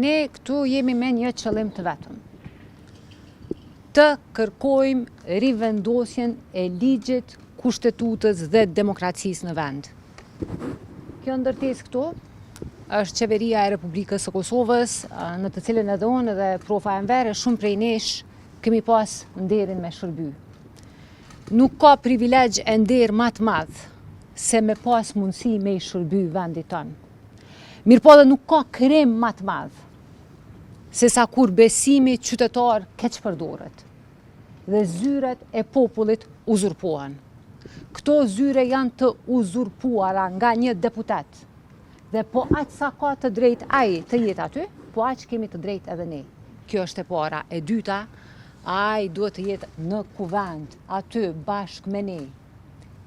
Ne këtu jemi me një qëllim të vetëm. Të kërkojmë rivendosjen e ligjit, kushtetutës dhe demokracisë në vend. Kjo ndërtesë këtu është qeveria e Republikës së Kosovës, në të cilën edhe unë dhe profa Enver e shumë prej nesh kemi pas nderin me shërby. Nuk ka privilegj e nder ma të madh se me pas mundësi me i shërby vendit tonë. Mirëpo edhe nuk ka krim ma të madh se sa kur besimi qytetar keqpërdoret dhe zyret e popullit uzurpohen. Këto zyre janë të uzurpuara nga një deputet dhe po aq sa ka të drejtë ai të jetë aty, po aq kemi të drejtë edhe ne. Kjo është e para. E dyta, ai duhet të jetë në kuvend, aty bashkë me ne,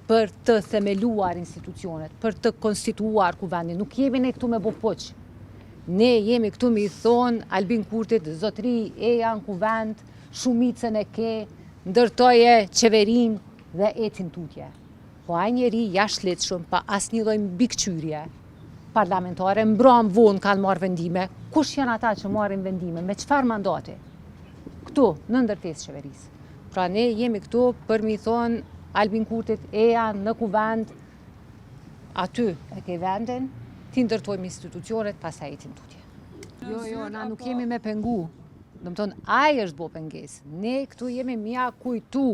për të themeluar institucionet, për të konstituuar kuvendin. Nuk jemi ne këtu me bo puç. Ne jemi këtu me i thonë Albin Kurtit, zotri, eja në kuvend, shumicën e ke, ndërtoje qeverinë dhe ecim tutje. Po ai njeri jashtëligjshëm, pa asnjë lloj mbikëqyrje parlamentare, mbram vonë kanë marrë vendime. Kush janë ata që marrin vendime? Me çfarë mandati? Këtu, në ndërtesë qeverisë. Pra ne jemi këtu për me i thonë Albin Kurtit, eja në kuvend, aty e ke vendin, t'i ndërtojmë institucionet, pastaj ecim tutje. Jo, jo, na nuk jemi me pengu. Domethënë, ai është bo pengesë. Ne këtu jemi m'ia kujtu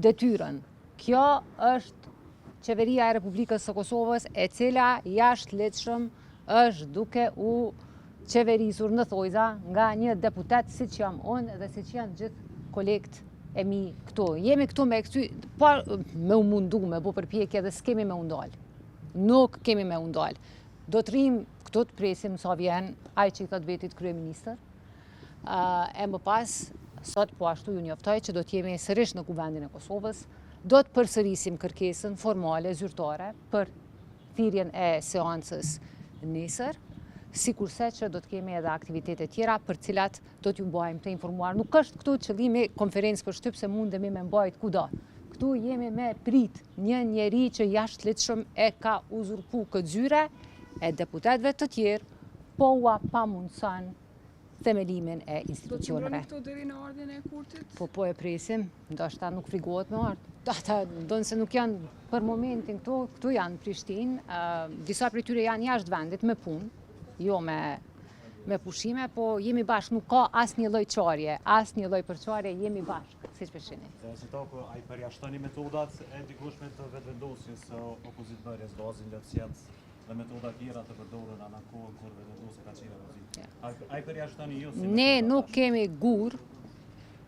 detyrën. Kjo është qeveria e Republikës së Kosovës, e cila jashtëligjshëm është duke u qeverisur në thojza nga një deputet siç jam unë dhe siç janë gjithë kolegët e mi këtu. Jemi këtu me këty, pa me u mundu, me bo përpjekje dhe s'kemi me u ndalë. Nuk kemi me u ndalë. Do të rrim këtu të presim sa vjen ai që i thot vetit kryeministër. E më pas, sot po ashtu ju njoftoj që do të jemi sërish në Kuvendin e Kosovës, do të përsërisim kërkesën formale, zyrtare, për thirrjen e seancës nesër, sikurse që do të kemi edhe aktivitete tjera për cilat do t'ju mbajmë të informuar. Nuk është këtu qëllimi konferencë për shtyp se mundemi me mbajt kudo. Këtu jemi me prit një njeri që jashtëligjshëm e ka uzurpu këtë zyre e deputetëve të tjerë po ua pamundëson themelimin e institucioneve. Do të qëndroni këtu deri në ardhjen e Kurtit? Po, po e presim, ndoshta nuk frigohet me ardhë. Ata, ndonëse nuk janë për momentin këtu, këtu janë në Prishtinë, disa prej tyre janë jashtë vendit me punë, jo me me pushime, po jemi bashkë, nuk ka asnjë lloj çarje, asnjë lloj përçarje, jemi bashkë, siç po shihni. Zonja Çitaku, a i përjashtoni metodat e dikurshme të vetëvendosjes së opozitëbërjes, gazin lotsjellës dhe metoda tjera të përdorura në kohën kur vetëvendosja ka qenë opozitë? A i përjashtoni ju si Ne nuk kemi gur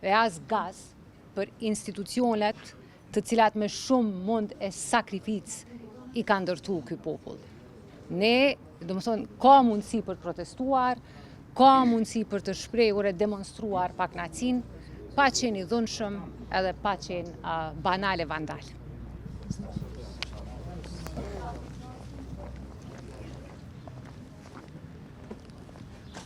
e as gaz për institucionet të cilat me shumë mund e sakrificë i ka ndërtu ky popull. Ne, domethënë, ka mundësi për të protestuar, ka mundësi për të shprehur e demonstruar pakënaqësinë, pa qenë i dhunshëm edhe pa qenë uh, banal e vandal.